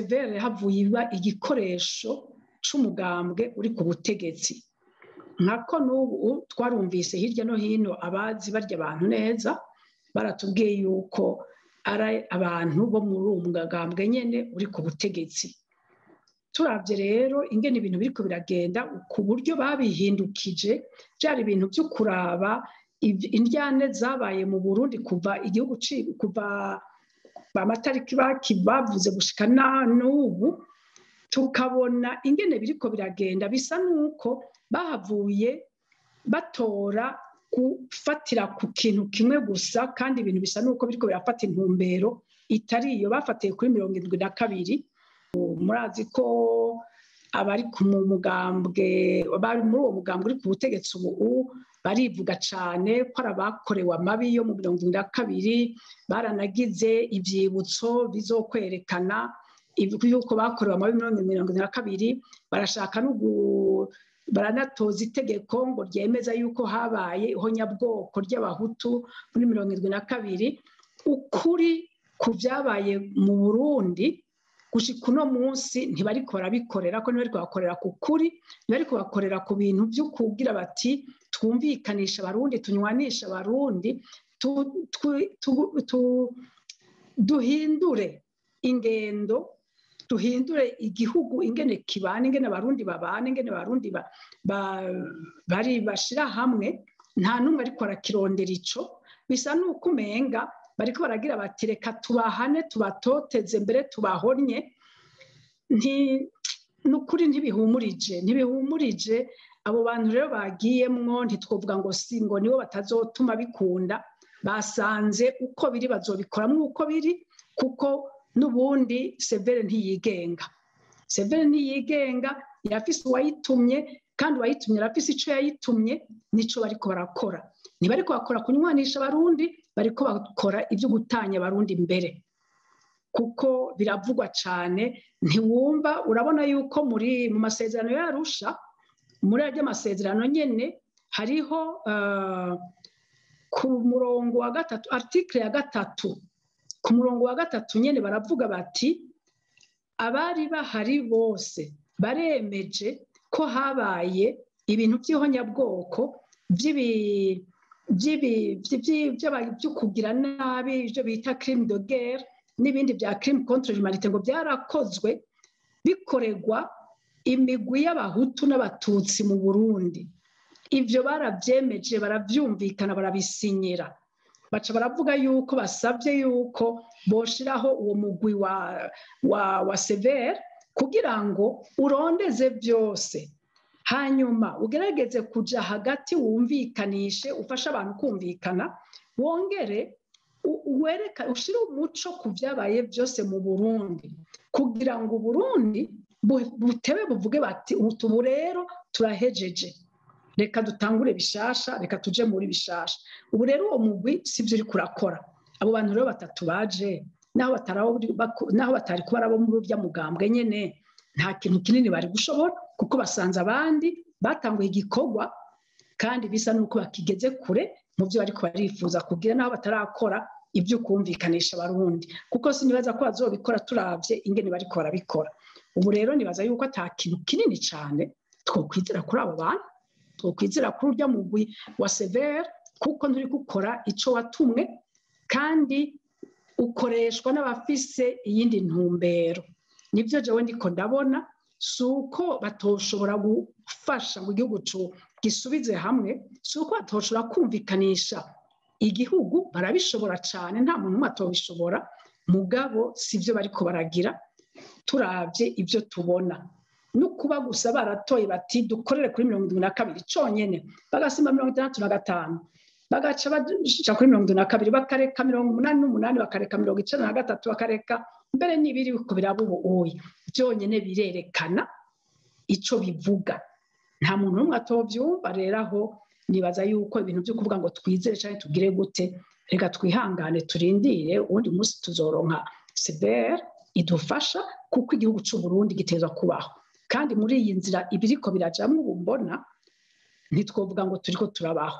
CVR havuye iba igikoresho c'umugambwe uri ku butegetsi. Nkako n'ubu twarumvise hirya no hino abazi barya abantu neza baratubwiye yuko ari abantu bo muri uwo mugambwe nyene uri ku butegetsi. Turavye rero ingene ibintu biriko biragenda ku buryo babihindukije, byari ibintu byo kuraba indyane zabaye mu Burundi kuva igihugu kuva amatariki bavuze gushika n'ubu, tukabona ingene biriko biragenda bisa nuko bahavuye batora gufatira ku kintu kimwe gusa, kandi ibintu bisa nuko biriko birafata intumbero itari iyo bafatiye kuri 72. Murazi ko abari ku mugambwe bari muri uwo mugambwe uri ku butegetsi ubu barivuga cane ko ari abakorewe amabi yo mu 72, baranagize ivyibutso bizokwerekana yuko bakorewe amabi muri 72, barashaka no baranatoza itegeko ngo ryemeza yuko habaye ihonyabwoko ry'abahutu muri 72. Ukuri ku vyabaye mu Burundi gushika uno munsi ntibariko barabikorera, ko ntibariko bakorera ku kuri, ntibariko bakorera ku bintu vyo kugira bati twumvikanisha abarundi, tunywanisha abarundi, duhindure ingendo, duhindure igihugu ingene kibana, ingene abarundi babana, ingene abarundi bari bashira hamwe. Nta numwe ariko arakirondera ico, bisa nuko umenga bariko baragira bati reka tubahane, tubatoteze mbere tubahonye. Nukuri ntibihumurije abo bantu rero bagiyemwo. Ntitwovuga ngo si ngo nibo batazotuma bikunda, basanze uko biri bazobikoramwo uko biri, kuko n'ubundi CVR ntiyigenga. CVR ntiyigenga, irafise uwayitumye, kandi uwayitumye arafise ico yayitumye, nico bariko barakora. Ntibariko bakora kunywanisha abarundi, bariko bakora ivyo gutanya abarundi mbere, kuko biravugwa cane. Ntiwumva, urabona yuko muri mu masezerano y'Arusha, muri arya masezerano nyene hariho ku murongo wa 3, article ya 3, ku murongo wa 3 nyene baravuga bati abari bahari bose baremeje ko habaye ibintu by'ihonyabwoko byo kugira nabi, ibyo bita crime de guerre n'ibindi bya crime contre l'humanité, ngo byarakozwe bikoregwa imigwi y'abahutu n'abatutsi mu Burundi. Ivyo baravyemeje, baravyumvikana, barabisinyira. Baca baravuga yuko basavye yuko boshiraho uwo mugwi wa CVR kugira ngo urondeze byose, hanyuma ugerageze kuja hagati, wumvikanishe, ufashe abantu kumvikana, wongere wereka ushire umuco ku vyabaye byose mu Burundi, kugira ngo Burundi butebe buvuge bati ubu rero turahejeje, reka dutangure bishasha, reka tuje muri bishasha. Ubu rero uwo mugwi sivyo uri kurakora. Abo bantu rero batatu baje, naho batari kuba arabo muri urya mugambwe nyene, nta kintu kinini bari gushobora, kuko basanze abandi batanguye igikorwa kandi bisa nuko bakigeze kure mu byo bariko barifuza kugira, naho batarakora ibyo kumvikanisha abarundi, kuko sinibaza ko bazobikora turavye ingene bariko barabikora. Ubu rero nibaza yuko ata kintu kinini cane twokwizera kuri abo bantu, twokwizera kuri urya mugwi wa CVR, kuko nturi gukora ico watumwe, kandi ukoreshwa n'abafise iyindi ntumbero. Nivyo jewe ndiko ndabona, suko batoshobora gufasha ngo igihugu gisubize hamwe, suko batoshobora kumvikanisha igihugu, barabishobora cane, nta muntu umwe atobishobora, mugabo sivyo bariko baragira. Turavye ivyo tubona, no kuba gusa baratoye bati dukorere kuri 72 conyene, bagasimba 65, bagaca baja kuri 72, bakareka 88, bakareka 93, bakareka mbere n'ibiri uko biraba ubu oya, byonyene birerekana ico bivuga. Nta muntu n'umwe atovyumva. Rero aho nibaza yuko ibintu byo kuvuga ngo twizere canke tugire gute, reka twihangane turindire uwundi munsi tuzoronka CVR idufasha, kuko igihugu c'u Burundi gitezwa kubaho. Kandi muri iyi nzira ibiriko birajamwo ubu mbona, ntitwovuga ngo turiko turabaho.